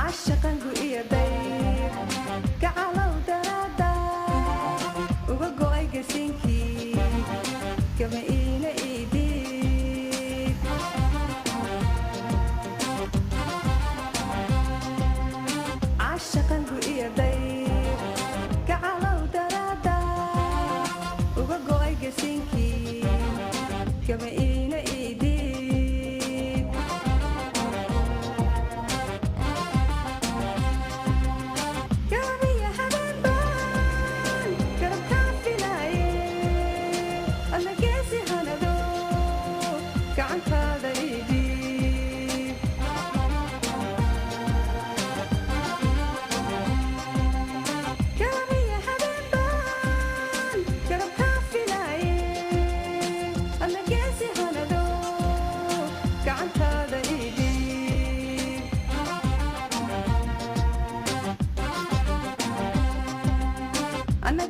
Cashaqangu iyo dayr gacalow daraada uga go'ay gasinkii gama iina iidiid. Cashaqangu iyo dayr gacalow daraada uga go'ay gasinkii gama iina iidiid. Gabiya habeenbaan garabkaa filaaye, alla geesi hanado, gacantaada iidhiib. Gabiya habeenbaan garabkaa filaaye, alla geesi hanado, gacantaada iidhiib. Anna